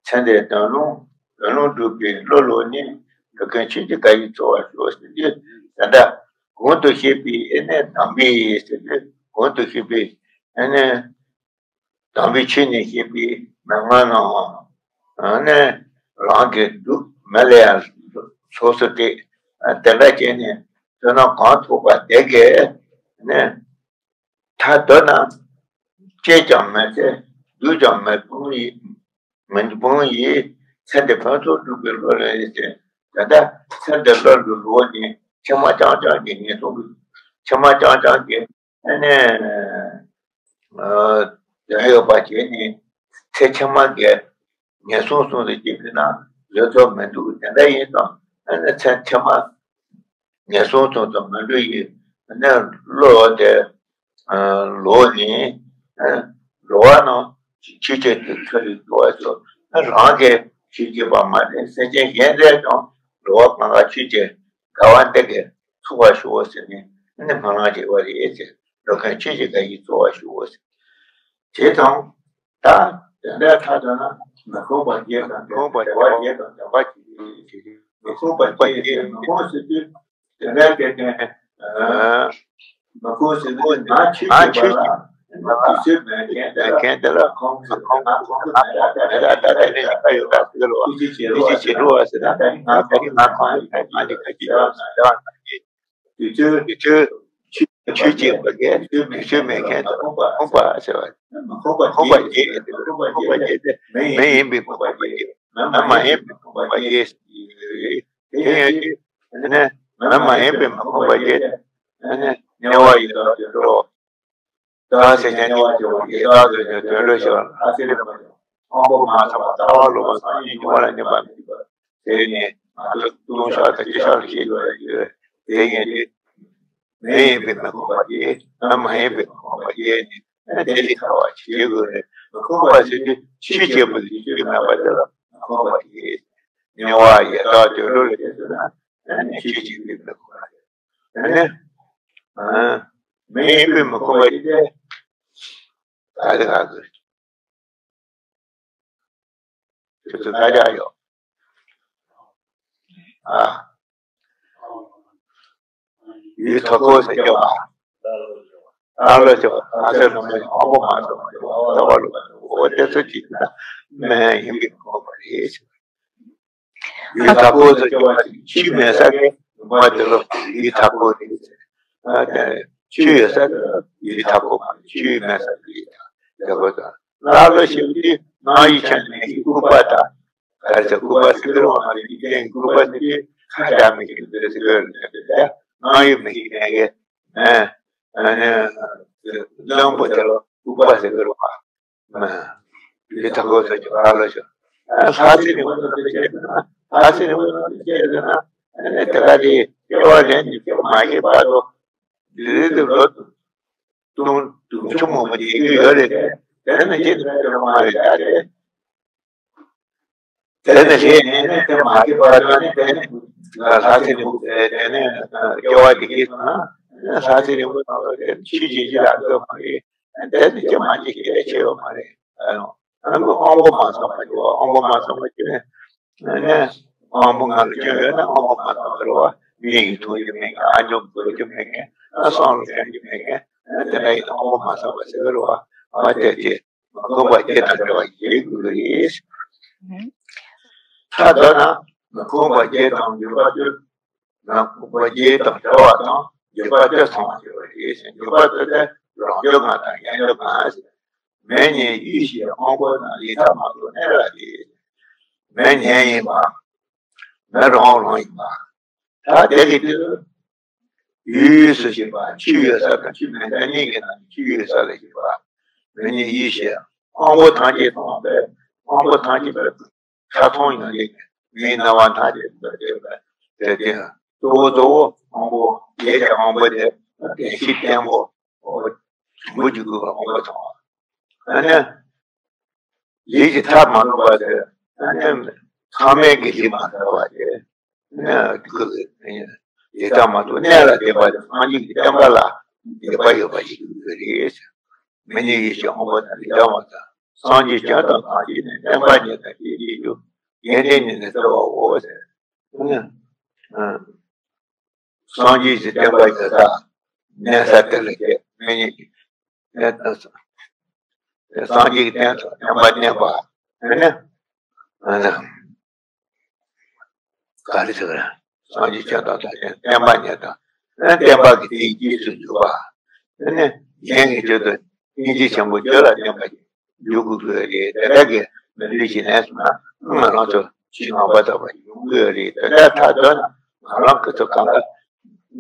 ཚེ་འདིར་དོན་ལུང་དོན་ལུང་སྒྲུབ་པའི་བློ་ལོག་ནས། འགྲོ་ཀུན་ཆོས་ཀྱི་བདག་ཡིད་འཚོ་བར་ཤོག་ཟེར་དུས། ད་ལྟ་གོང་དུ་བཤད་པའི་ཨེ་ནས་དམ་པའི་ཟེར་དུས། གོང་དུ་བཤད་པའི་ཨེ་ནས། དམ་པའི་ཆོས་ནས་བཤད་པའི་མན་ངག་རྣམས་ནི་རང་གིས་སྒྲུབ་མི་ལ་ཡང་སོ་སོ་སྟེ། དེ་འདྲ་བྱས་ནས་བསོད་ནམས་གང་ཐོབ་པ་དེ་གས་ནི་མཐར་གཏུགས་ན། བྱས་ཀྱང་མི་ཚུགས་སྒྲུབ་ཀྱང་མི་སྤང་ཡི། མི་སྤང་ཡི། ཚེ་འདི་ཕུན་སུམ་ཚོགས་པའི་བློ་ལ་ཡིད་ཆེས། ད་ལྟ་ཚེ་འདི་བློ་ལ་ལོག་ནས་ཕྱི་མ་རྐྱང་རྐྱང་གི་ངན་སོང་གི། ཕྱི་མ་རྐྱང་རྐྱང་གི། ཨ་ནི། ཨ། དོན་ཡོད་པ་བྱས་ནས་ཚེ་ཕྱི་མ་གི་ངན་སོང་གསུམ་དུ་སྐྱེ་དགོས་ན་བཟོད་ཐབས་མི་འདུག་དེ་འདྲ་ཡིན་ཙང་། ཨ་ནི་ཚེ་ཕྱི་མ་ངན་སོང་གསུམ་དུ་མི་འགྲོ་ཡི། ཨ་ནི་བློ་དེ་ལོག་ནས། ཨ། འགྲོ་བ་རྣམས་ཆོས་ཀྱི་དུས་ཚོད་ལ་འགྲོ་བ་ཚོ། ཨ། རང་གིས་ཆོས་བྱེད་པ་མ་ཟད་སེམས་ཅན་གཞན་ལ་ཡང་འགྲོ་བ་གང་ག་ཆོས་ཀྱི་དགའ་བ་འདི་གིས་ཚུགས་པར་ཤོག་ཟེར་ནས། ཨ་ནི་སྨོན་ལམ་བྱས་པ་རེད་ཟེར། འགྲོ་ཀུན་ཆོས་ཀྱི་བདག་ཡིད་འཚོ་བར་ཤོག་ཟེར། བྱས་ཙང་ད་དེ་འདྲ་ཐག་བཅད་ན། མི་ཁོམ་པ་བརྒྱད་དང་ཁོམ་པ་བདེ་བ་བརྒྱད་དང་ལྡན་པ་བྱེད། མི་ཁོམ་པ་བརྒྱད་དེ་མི་ཁོམ་ཟེར་དུས་དེ་འདྲ་བྱས་ཏེ། ཨ། མི་ཁོམ་ཟེར་དུས་ང་ཆོས་བྱེད་པ་ལ་དུས་ཚོད་མེད་མཁན་དེ་ལ། མཁན་དེ་ལ་ཁོམ་ཟེར་དུས་ང་ཁོམ་གྱི་མེད་ད། ད་ད་ད་ད་དེ་ནས་ཡག་པ་ཡོད་ག་ཟེར་རོ། དུས་ཚོད་བྱེད་རོགས་ཟེར་ན། ད་ད་ད་ད་ད་ང་ཁོམ་གྱི་མེད། ང་ལས་ཁ་ཅིག་ཡོད་ཟེར་ན། དུས་ཚོད། དུས་ཚོད། ཆོས་ཆོས་བྱེད་པ་གས་དུས་ཚོད་མེད་མཁན་དང་ཁོམ་པ་ཟེར་བ། ཁོམ་པ་བརྒྱད། ཁོམ་པ་བརྒྱད་དེ། མི་ཡིན་པའི་ཁོམ་པ་བརྒྱད། མི་མ་ཡིན་པའི་ཁོམ་པ་བརྒྱད། དེ་ཡང་དུས། ནི་མི་མ་ཡིན་པའི་ཁོམ་པ་བརྒྱད། ནི་དམྱལ་བ་ཡི་དྭགས་དུད་འགྲོ། བདག་སེམས་ཅན་གཉེན་པར་བྱེད་པ་ཡི་དྭགས་དུད་འགྲོ་དོན་ལུས་ཤིག་ལ་ལྷ་སྲིན་རིམ་པ་བཞིན། དབང་པོ་མ་ཚང་བ་ལྟ་བ་ལོག་པ་སངས་རྒྱས་འབྱུང་བ་ལ་སྙོམས་པར་མི་འཇུག་པ། དེ་ནི་ང་ཚོ་ལྟུང་བཤགས་དང་སྤྱོད་བཤགས་ལ་བྱེད་དགོས་ཡོད། དེ་ཡིན་དུས། མི་ཡིན་པའི་མི་ཁོམ་པ་དེ། མི་མ་ཡིན་པའི་མི་ཁོམ་པ་དེ་ནི་དེ་ལས་ཐར་བ་བྱེད་དགོས་རེད། མི་ཁོམ་པ་ཟེར་དུས་ཆོས་བྱེད་པ་ལ་རྒྱུ་མེད་པ་དེ་ལ་མི་ཁོམ་པ་དེ། དམྱལ་བ་ཡི་དྭགས་དུད་འགྲོ་ལ་བྱེད་ཟེར་ན། ཆོས་བྱེད་པའི་མི་ཁོམ་པ་དེ། ནི། མི་ཡིན་པའི་མི་ཁོམ་པ་དེ་ག་རེ་ག་དགོས། དེ་ཚོ་ལ་རྒྱ་ཡོད། ཨ། ཡུལ་མཐའ་འཁོབ་ཟེར་གྱི་བ། ཨ་ལོ་ཅོ། ཨ་ཟེར་ལོ་མ་ཨ་མོ་མ་ཟེར་མ་ཨ་བ་ལོ། འོ་དེ་ཚོ་ཅིག་ན་མེ་ཡིན་གྱི་ཁོ་པ་རེད། ཡུལ་མཐའ་འཁོབ་ཟེར་གྱི་བ་ཆུ་མེད་ས་གི་བ་དེ་ལོ་ཡུལ་མཐའ་འཁོབ་རེད། ཨ་དེ་ཆུ་ཡོད་ས་གི་ཡུལ་མཐའ་འཁོབ་མ་ཆུ་མེད་ས་གི་ཡུལ་མཐའ་འཁོབ་ཟེར། ལ་ལོ་ཞིག་དུས་ནང་ཡུལ་ཆེན་མེད་ཀྱི་ལྐུགས་པ་དང་། ག་རེ་ཟེར་ལྐུགས་པ་ཟེར་གི་རེད་བ། ང་ཚོ་འཇིག་རྟེན་ལྐུགས་པ་ཟེར་དུས་ཁ་བྱ་མི་ཤེས་པའི་ཟེར་གི་རེད། ནང་ཡོད་མི་ཤེས་མཁན་གྱི་ཨ་ནི་བླུན་པོ་དེ་ལ་ལྐུགས་པ་ཟེར་གི་རེད་བ། ཡུལ་མཐའ་འཁོབ་ཟེར་གྱི་བ་ལ་ཞོ། ལྷ་སའི་རི་བོ་ནང་དུ་སྐྱེས་ཟེར་ན། ལྷ་སའི་རི་བོ་ནང་དུ་སྐྱེས་ཟེར་ན། ཨ་ནི་དེ་ག་དེ་སྐྱེ་བ་ལེན་ནས་སྐྱེ་བ་མ་སྐྱེས་བར་དུ་དེ་རིང་དུ་ལོ་དུང་དུང་ཕྱུར་མང་པོ་སྐྱེ་གི་ཡོད་རེད། དེ་ནི་སྐྱེ་ཐུབ་ཀྱི་མ་རེད་ད་རེད། དེ་ནི་ལྷས་ནས་ནི་དེ་མ་སྐྱེས་བར་དུ་ནི་དེ་ནི་ལྷ་སའི་རི་བོ་དེ་ནི་སྐྱེ་བ་དེ་སྐྱེས་སོང་ན། ལྷ་སའི་རི་བོ་ནང་ལ་དེ་ཆུ་ཅན་ཅི་ལ་དགོས་མ་རེད། དེ་ནི་སྐྱེ་མ་སྐྱེས་སྐད་ཆ་ཡོད་མ་རེད། ཨ་ནི་དབང་པོ་མ་བསམ་པ་ཅིག་དབང་པོ་མ་བསམ་པ་ཅིག་ནི་ནི་དབང་པོ་ལྔ་ལ་སྐྱོན་ཡོད་ན་དབང་པོ་མ་བསམ་པ་རེད་བ། མིག་གིས་མཐོང་རྒྱུ་མེད་མཁན། ཨ་མྱོང་གིས་གོ་རྒྱུ་མེད་མཁན། ཨ་བསམ་བློ་བཏང་རྒྱུ་མེད་མཁན། ཨ་དེ་འདྲ་ཡིན་ན་དབང་པོ་མ་བསམ་པ་ཟེར་གི་རེད་བ། ཨ་དེ་དེ་མི་ཁོམ་པ་བརྒྱད་དང་བྲལ་བ་ཞིག་དགོས་ཀྱི་རེད། མཐའ་དག་ན་མི་ཁོམ་པ་བརྒྱད་དང་འཇུག་པ་སྟེ། ནང་ཁོག་པ་བརྒྱད་དང་བྲལ་བ་དང་འཇུག་པ་སྟེ་ཚང་བ་ཞེས་པ་རེད། འཇུག་པ་སྟེ་དེ་རང་རྒྱུད་ལྔ་དང་ཡང་རྒྱུད་ལྔ་ཟེར། མེ་ཉིད་ཡིད་ཤེས་དབང་པོ་དང་ཡིད་མཐའ་མ་གཏོགས་གནས་རབ་སྟེ། མེ་ཉིད་ཡིན་པ། མེ་རང་རང་ཡིན་པ། ད་དེ་གི་དུས་ཡུལ་སུ་ཞེས་པ་ཆུ་ཡོད་ས་དང་ཆུ་མེད་ས་གཉིས་ཀྱི་ནང་ཆུ་ཡོད་ས་ལ་ཞེས་པ། མེ་ཉིད་ཡིད་ཤེས་དབང་པོ་ཐམས་ཅད་དང་པའི་དབང་པོ་ཐམས་ཅད་པའི་ཆ་མཐོང་ཡོད་ལེ། ངའི་རྣ་བ་མཐའ་ཅན་པ་དེ་དེ་དེ་གཙོ་བོ་གཙོ་བོ་དབང་པོ་ཡེ་ཤེས་དབང་པོ་དེ་བདེན་བཞི་བརྟན་པོ་མུ་ཅི་དགོས་པ་དབང་པོ་ཚང་བ། ཨ་ནི་ལས་ཀྱི་མཐའ་མ་ལོག་པ་དེ་ཨ་ནི་ཚང་མའི་དགེ་སྦྱོར་མ་ཚར་བ་དེ་ཨ་ནི་དགོས་ཀྱི་ཡེ་ཤེས་མ་གཏོགས་གནས་ལ་བསྡད་པ་དེ་སངས་རྒྱས་ཀྱི་བསྟན་པ་ལ་དད་པ་ཡོད་པ་ཞིག་དགོས་ཀྱི་རེད། མེ་ཉིད་ཡིད་ཤེས་དབང་པོ་དང་ལས་དང་བ་དང་། སངས་རྒྱས་བྱོན་དང་ཐམས་ཅད་ནི། བསྟན་པ་ཉིད་དང་ཤེས་བྱའི་རྒྱུ། ཡོན་ཏན་ཉིད་ནི་གསལ་བའོ་ཟེར། ཨ། སངས་རྒྱས་ཀྱི་བསྟན་པ་ཡོད་ས་གནས་ས་དེ་ལ་སྐྱེས། མེ་ཉིད་ཀྱི་སངས་རྒྱས་ཀྱི་བསྟན་ཐོག་བསྟན་པ་གནས་པ་ཨ་ནི་ཨ་ནི། ག་རེ་ཟེར། སངས་རྒྱས་བྱོན་དང་ཐམས་ཅད་བསྟན་པ་ཉིད་དང་། བསྟན་པ་གི་དེའི་རྗེས་སུ་འཇུག་པ། ཨ་ནི་གཞན་གྱི་ཆེད་དུ་སྙིང་རྗེ་ཆེན་པོ་རྒྱུད་ལ་ལྡན་པ་ཞིག་འཇུག་དགོས་ཀྱི་རེད། དེ་འདྲ་གི་མི་ལུས་ཤིག་གནས་སོང་ན་ང་རང་ཚོ་ཕྱི་ནང་པ་དག་པ་ཡོང་གི་རེད། དེ་འདྲ་ཐག་གཅོད་ན་ང་རང་གི་ཚོ་གང་ག་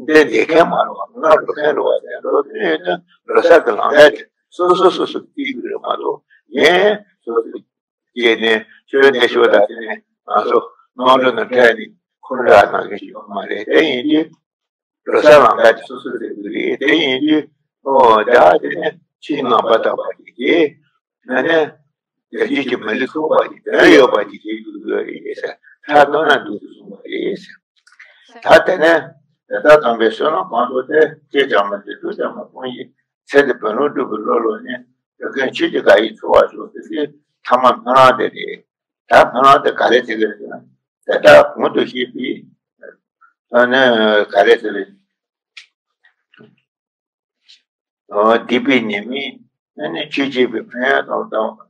འདི་འདི་མཁན་མ་རེད་བ། ང་འགྲོ་མཁན་རེད་བ། དེ་འགྲོ་མཁན་ཡོད་ན་འགྲོ་ས་གི་ལམ་ཁ་དེ་སོ་སོ་སོ་སོ་སྐྱེལ་གི་རེད་མ་གཏོགས་གཞན་སོ་སོ་སྐྱེལ་ནས་ཆོས་འདི་ཤོད་ད་དེ་ནས་ང་ཚོ་དམངས་ཁྲོད་ནང་འཕྲད་ནས་འཁུར་ར་གནང་མཁན་ཞིག་ཡོད་མ་རེད། དེ་ཡིན་དུས་འགྲོ་ས་ལམ་ཁ་དེ་སོ་སོ་རེད་གི་རེད། དེ་ཡིན་དུས་ཨོ་ད་དེ་ནས་ཕྱི་ནང་པ་དག་པ་ཞིག་གིས་ཨ་ནི་རྒྱལ་སྤྱི་གི་མི་ལུས་ཚུགས་པ་ཞིག་དོན་ཡོད་པ་ཞིག་བྱེད་དགོས་ཀྱི་རེད་ཟེར། མཐའ་སྟོན་ན་འདུག་སེ་གསུངས་པ་རེད་ཟེར། ད་དེ་ནས་དེ་ལྟར་དམ་པའི་བསོད་ནམས་གང་དྲག་སྟེ། བསྐྱེད་ཀྱང་མི་བྱེད་བསྡུ་ཀྱང་མི་སྤོང་ཞིང་། ཚེ་འདི་བོན་ལུགས་སྒྲུབ་པའི་བློ་ལོག་ནས། འགྲོ་ཀུན་ཆོས་ཀྱི་དགའ་ཡིས་ཚོར་བར་ཤོག་ཟེར་དུས་ཐ་མ་སྨོན་ལམ་དེ་རེད། ད་སྨོན་ལམ་དེ་ག་རེ་བྱེད་ཀྱི་རེད་ཟེར་ན། དེ་ལྟར་གོང་དུ་བཤད་པའི་ཨ་ནི་ག་རེ་ཟེར་རེད། སྡིག་པའི་ཉེས་དམིགས་ཨ་ནི་ཆོས་བྱེད་པའི་ཕན་ཡོན་དང་དང་།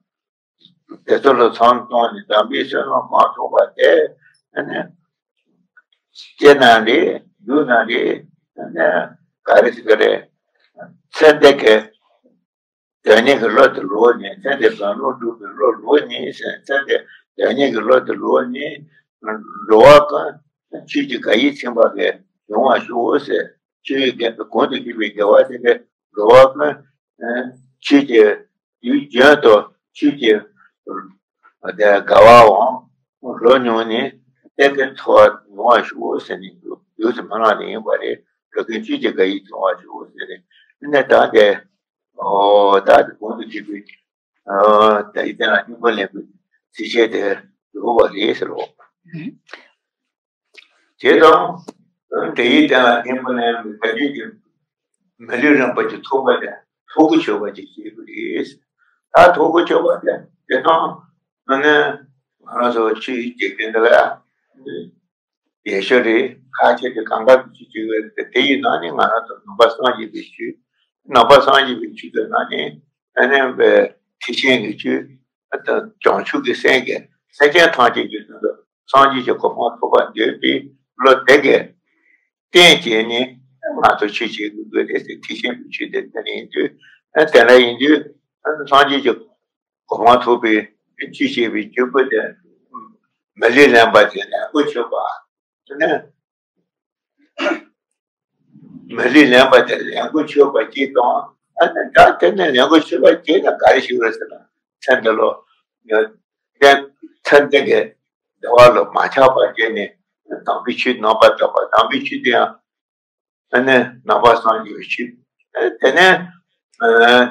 དེ་ཚོ་ལ་བསམ་བཏང་ནས་དམ་པའི་བསོད་ནམས་མང་ཐོབ་པ་དེ་ཨ་ནི་སྐྱེ་ན་རེད། སྡུག་ན་རེད། ཨ་ནི་ག་རེ་ཟེར་གི་རེད། ཚེ་འདི་གི་དོན་གཉེར་གྱི་བློ་དེ་ལོག་ནས། ཚེ་འདི་བོན་ལུགས་སྒྲུབ་པའི་བློ་ལོག་ནས་ཟེར། ཚེ་འདི་དོན་གཉེར་གྱི་བློ་དེ་ལོག་ནས། འགྲོ་བ་ཀུན་ཆོས་ཀྱི་དགའ་ཡིས་ཚིམ་པ་གི་ཡོང་བར་ཤོག་ཟེར། ཆོས་ཀྱི་དགེ་གོང་དུ་བཤད་པའི་དགེ་བ་དེ་གིས་འགྲོ་བ་ཀུན་ཆོས་ཀྱི་དུས་རྒྱུན་དུ་ཆོས་ཀྱི་དགའ་བའང་ལོ་མྱོང་ནས་གཏན་གྱི་འཚོ་བ་ཡོང་བར་ཤོག་ཟེར་ནས་འདུག་སེ་སྨོན་ལམ་ནི་ཡིན་པ་རེད། འགྲོ་ཀུན་ཆོས་ཀྱི་དགའ་ཡིས་ཚིམ་པར་ཤོག་ཟེར་ནས། ཨ་ནི་ད་དེ། ཨོ་ད་དེ་གོང་དུ་བཤད་པའི་ཨོ་དེ་ཡི་སྟེང་ལ་སྙིང་པོ་ལེན་པའི་ཚིགས་བཅད་དེ་ཡོད་པ་རེད་ཟེར་རོ། དེ་དང་དེ་ཡི་སྟེང་ལ་སྙིང་པོ་ལེན་པའི་བཀའ་དྲིན་གྱིས་མི་ལུས་རིན་པོ་ཆེ་ཐོབ་པ་དེ་ཐོབ་གོ་ཆོད་པ་ཅིག་བྱེད་དགོས་རེད། ད་ཐོབ་གོ་ཆོད་པ་དེ་དེ་དང་ཨ་ནི། ང་རང་ཚོ་ཆོས་ཀྱི་འཇིག་རྟེན་འདི་ལ་ཡག་ཤོས་རེད། ཁ་ཆེ་དེ་གང་ག་གི་ཆོས་ཅིག་རེད། དེ་ཡི་ནང་ནས་ང་རང་ཚོ་ནང་པ་སངས་རྒྱས་པའི་ཆོས། ནང་པ་སངས་རྒྱས་པའི་ཆོས་ཀྱི་ནང་ནས་ཨ་ནི་ཐེག་ཆེན་གྱི་ཆོས། བྱང་ཆུབ་ཀྱི་སེམས་ཀྱིས་སེམས་ཅན་ཐམས་ཅད་ཀྱི་དོན་དུ་སངས་རྒྱས་ཀྱི་གོ་འཕང་ཐོབ་པར་འདོད་པའི་བློ་དེ་གས་རྟེན་བྱས་ནས་ང་ཚོ་ཆོས་བྱེད་དགོས་ཀྱི་རེད་ཟེར། ཐེག་ཆེན་གྱི་ཆོས་དེ་དེ་ཡིན་དུས། དེ་འདྲ་ཡིན་དུས་སངས་རྒྱས་ཀྱི་གོ་འཕང་ཐོབ་པའི་ཆོས་བྱེད་པའི་བརྒྱུད་པ་དེ་མི་ལུས་ལེན་པ་དེ་ལེན་གོ་ཆོད་པ། དེ་ནས་མི་ལུས་ལེན་པ་དེ་ལེན་གོ་ཆོད་པ་གཅིག་དང་། ཨ་ནི་ད་དེ་ནས་ལེན་གོ་ཆོད་པ་གཅིག་ན་ག་རེ་ཞིག་རེད་ཟེར་ན། ཚེ་འདི་ལོ་དེ་ཚེ་འདི་གི་བདེ་བ་ལ་མ་ཆགས་པ་བྱས་ནས་དམ་པའི་ཆོས། ནང་པ་དམ་པ་དམ་པའི་ཆོས་དེ་ཡང་ཨ་ནི་ནང་པ་སངས་རྒྱས་པའི་ཆོས། དེ་ནས་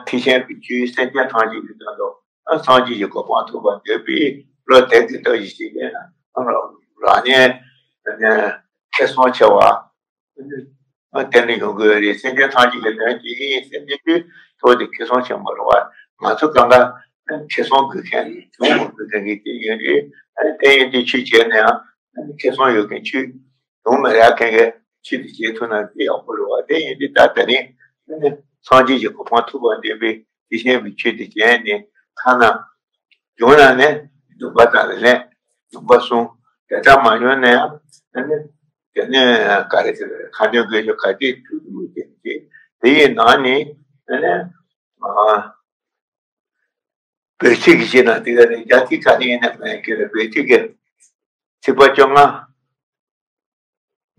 ཐེག་ཆེན་གྱི་ཆོས། སེམས་ཅན་ཐམས་ཅད་ཀྱི་དོན་དུ་སངས་རྒྱས་ཀྱི་གོ་འཕང་ཐོབ་པར་འདོད་པའི་བློ་དེ་གིས་ལྟ་ཞིག་བྱེད་མཁན་ན་རང་ཉིད་ཁེ་བཟང་ཆེ་བ་དེ་འདྲ་ཡོང་གི་ཡོད་རེད། སེམས་ཅན་ཐམས་ཅད་ཀྱི་དོན་བྱེད་ཀྱི་ཡིན་ཟེར་ནས་དུས་ཐོག་དེ་ཁེ་བཟང་ཆེན་པོ་རེད་བ། ང་ཚོ་གང་ག་ཁེ་བཟང་དགོས་མཁན་རེད། གྱོང་མི་དགོས་མཁན་གྱི་དེ་ཡོད་རེད། དེ་ཡིན་དུས་ཆོས་བྱས་ན་ཡང་ཁེ་བཟང་ཡོད་མཁན། ཆོས་གྱོང་མི་རག་མཁན་གྱི་ཆོས་དེ་བྱེད་ཐུབ་ན་དེ་ཡག་པོ་རེད་བ། དེ་ཡིན་དུས་ད་དེ་རིང་སངས་རྒྱས་ཀྱི་གོ་འཕང་ཐོབ་པར་འདོད་པའི་ཐེག་ཆེན་གྱི་ཆོས་དེ་བྱས་ནས་ཐ་ན་གྱོང་ན་ནས་སྡིག་པ་དག་ལས་ལེན། སྡིག་པ་སྲུང་། དེ་ལྟར་མ་ཡོང་ན་ཡང་ཨ་ནི་དེ་ནས་ག་རེ་ཟེར། ཁ་འདོན་དགོས་ཆོག་ག་དེ་ཐུག་ཐུག་དེ་དེ་ཡི་ནང་ནས་ཨ་ནི་ཨ་བོད་ཚིག་གི་ཆེད་ན་དེ་ག་རེ་རྒྱ་ཚིག་ག་རེ་ཡིན་ན་མེད་ཀྱི་རེད། བོད་ཚིག་གི་ཚིག་པ་བཅོ་ལྔ།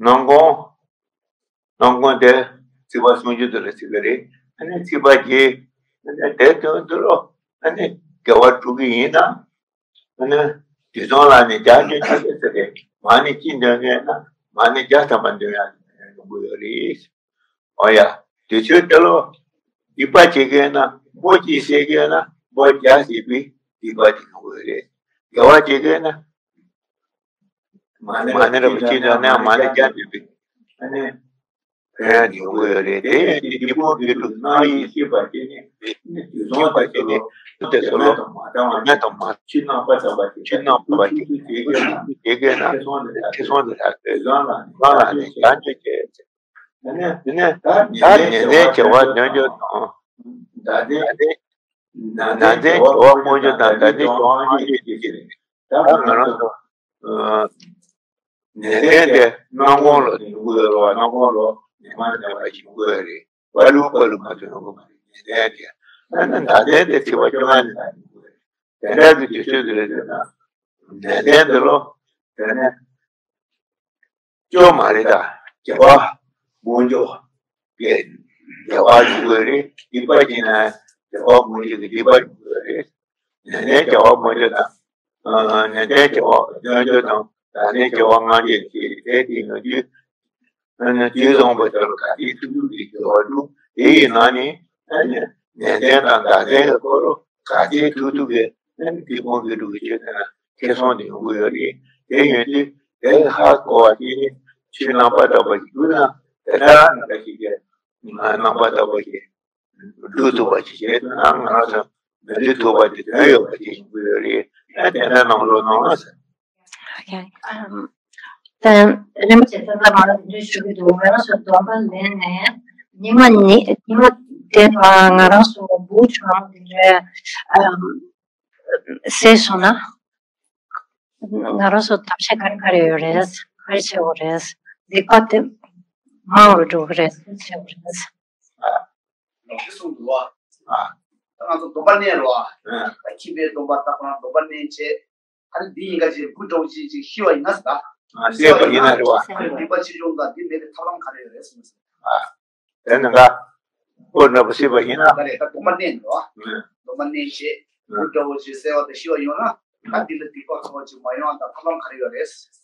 ནང་གོང་། ནང་གོང་དེ་ཚིག་པ་སུམ་ཅུ་དེ་ལ་ཚིག་པ་རེད། ཨ་ནི་ཚིག་པ་བརྒྱད། ཨ་ནི་དེ་དོན་དུ་ལོ། ཨ་ནི་དགེ་བ་སྒྲུབ་ཀྱི་ཡིན་ན། ཨ་ནི་དུས་གསུམ་ལ་ནི་བརྒྱ་ཆ་བརྒྱ་ཟེར་ཏེ་མ་ཎི་གཅིག་འདོན་མཁན་ན་མ་ཎི་བརྒྱ་ཐམ་པ་འདོན་ཡག་ཡོང་གི་ཡོད་རེད། འོ་ཡ། དུས་ཚོད་དེ་ལོ། སྡིག་པ་བྱེད་མཁན་ན་འབོ་གཅིག་བསད་མཁན་ན་འབོ་བརྒྱ་བསད་པའི་སྡིག་པ་དེ་ཡོང་གི་ཡོད་རེད། དགེ་བ་བྱེད་མཁན་ན། མ་ཎི་རབ་གཅིག་འདོན་ན་མ་ཎི་བརྒྱ་འདོན་པའི། ཨ་ནི། ཕན་ཡོན་ཡོང་གི་ཡོད་རེད། དེ་ཡིན་དུས་འབྲས་བུ་དགེ་སྒྲུབ་སྣང་ཡིན་ཤེས་པ་བྱས་ནས་ནི་དུས་གསུམ་དུ་བྱས་ནས་དུས་དེ་ཚོ་ལོ། དེ་དང་མ་ཆོས་རྣམ་པར་དག་པ་བྱེད། ཆོས་རྣམ་པར་དག་པ་བྱེད། དེ་གས་ན་ཁེ་བཟང་དེ་དག་ཁེ་བཟང་དེ་དག་དེ་བཟང་ལ་ནི་བཟང་ལ་ནི་བྱང་ཆུབ་ཀྱི། དེ་ནས་དེ་ནས་ད་ནན་ཏན་བྱ་བ་འདོན་རྒྱུ་དང་། ད་ནན་ཏན་ནན་ཏན་བྱ་བ་སྤོང་རྒྱུ་དང་ད་ནན་ཏན་བྱ་བ་སྤོང་རྒྱུ་དེ་ད་ང་རང་ཚོ་ནན་ཏན་དེ་སྣང་གོང་ལ་ཡོང་གི་ཡོད་རེད་བ། སྣང་གོང་ལ་ཉི་མ་ཉི་མ་ཞིག་ཡོང་གི་ཡོད་རེད། པ་ལུང་པ་ལུང་མ་ཐོན་ཡོང་གི་མ་རེད། ནན་ཏན་དེ་ཨ་ནི་ད་ནན་ཏན་དེ་ཚིག་པ་བཅོ་ལྔ་ནས་ད་ཡོང་གི་ཡོད་རེད། དེ་འདྲ་གི་དུས་ཚོད་དེ་རེད་ཟེར་ན་ནན་ཏན་དེ་ལོ། དེ་ནས་སྐྱོ་མ་རེད་ད། དགེ་བ་སྨོན་འཇུག་གི་དགེ་བ་ཡོང་གི་རེད། སྡིག་པ་བྱས་ན་དགེ་བ་སྨོན་འཇུག་གི་སྡིག་པ་ཡོང་གི་རེད། ནན་ཏན་བྱ་བ་སྨོན་འཇུག་དང་། ནན་ཏན་བྱ་བ་སྨོན་འཇུག་དང་ད་ནན་བྱ་བ་སྔ་འགྱུར་གྱི་དེ་དེ་ཡོང་དུས། དུས་བཟང་པོ་དེ་ལ་ག་དེ་ཐུབ་ཐུབ་ཀྱི་དགེ་བ་སྒྲུབ། དེ་ཡི་ནང་ནས་ནན་ཏན་དང་ཟླ་ཟླའི་སྐོར་ག་དེ་ཐུབ་ཐུབ་ཀྱི་དེ་སྤོང་གི་སྒྲུབ་ཀྱི་ཆོས་དེ་ལ་ཁེ་བཟང་དེ་ཡོང་གི་ཡོད་རེད། དེ་ཡོད་དུས་དེ་ཧ་གོ་བ་དེ་ནི་ཆོས་རྣམ་པར་དག་པ་ཞིག་སྒྲུབ་ན་དེ་ལྟར་ན་འདྲ་ཞིག་གི་རྣམ་པར་དག་པ་ཞིག་སྒྲུབ་ཐུབ་པ་ཞིག་བྱས་ན་ང་རང་ཚོ་མི་ལུས་ཐོབ་པ་དེ་དོན་ཡོད་པ་ཞིག་ཡོང་གི་ཡོད་རེད། ཨ་དེ་འདྲ་གནང་རོགས་གནང་ཟེར། Okay. Um, then རིན་པོ་ཆེ་ད་ལྟ་ང་རང་འདི་འདྲ་ཞུ་གི་འདུག་ང་རང་ཚོ་སྡོམ་པ་ལེན་ནས་ཉི་མ་ཉི་ཉི་མ་དེ་ལ་ང་རང་ཚོ་འབུ་ཆུང་དེ་འདྲ་ཨམ་བསད་སོང་ན་ང་རང་ཚོ་ཐབས་ཤེས་ག་རེ་ག་རེ་ཡོད་རེད། ག་རེ་བྱེད་དགོས་རེད། སྡིག་པ་དེ་མང་རུ་འགྲོ་གི་རེད། ག་རེ་བྱེད་དགོས་རེད། ལོག་གི་གསུངས་འདུག་བ། ད་ང་ཚོ་སྡོམ་པ་གནང་རོགས། ད་ཁྱིམ་པའི་སྡོམ་པ་ད་ཁོ་རང་སྡོམ་པ་གནང་བྱས། ཨ་ནི་འདི་ཡིན་ག་ཅིག་འབུ་འདྲ་བོ་ཅིག་ཅིག་ཤི་བ་ཡིན་ན་ཟེར་ད། བསད་པ་ཡིན་ན་རེད་བ། ཨ་ནི་སྡིག་པ་ཆེ་ཆུང་དང་འདི་མེད་པའི་ཐབས་ལམ་ག་རེ་ཡོད་རེད་གསུངས་ཟེར། དེ་ནི་ང་ཕོ་འདྲ་པོ་བསད་པ་ཡིན་ན། ད་རེད། ད་སྡོམ་པ་གནང་འདུག་བ། སྡོམ་པ་གནང་བྱས་འབུ་འདྲ་བོ་ཅིག་བསད་པ་དང་ཤི་བ་ཡོང་ན་ད་འདི་ལ་སྡིག་པ་ཚ་བ་ཅིག་མ་ཡོང་ད་ཐབས་ལམ་ག་རེ་ཡོད་རེད་གསུངས་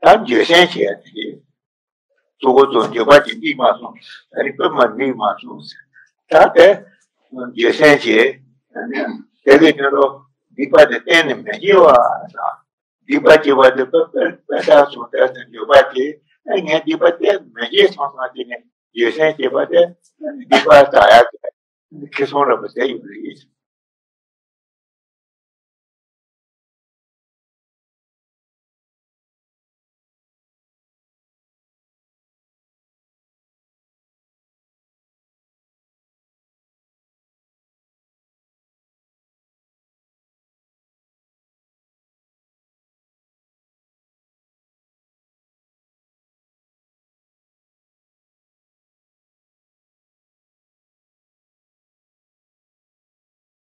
ཟེར། ད་འགྱོད་སེམས་བྱས་ཏེ། གཙོ་བོ་གཙོ་འགྱོད་པ་ཅིག་སྡིག་མ་སོང་། ད་རེས་པད་མ་སྡིག་མ་སོང་ཟེར། ད་དེ་འགྱོད་སེམས་བྱས། དེ་གི་སྔོན་ལ་སྡིག་པ་དེ་གཏན་ནས་མི་བགྱིད་པ་དང་། སྡིག་པ་བགྱིས་པ་དེ་པད་པད་པད་ཤག་སོང་དེ་ཟེར་འགྱོད་པ་དེ་ཨེ་ངས་སྡིག་པ་གཏན་ནས་མི་བགྱིད་སོང་ཙང་དེ་ནས་འགྱོད་སེམས་བྱས་པ་དེ་སྡིག་པ་དག་ཡག་གི་ཁེ་བཟང་རབ་ཏུ་ཟད་ཡོད་རེད།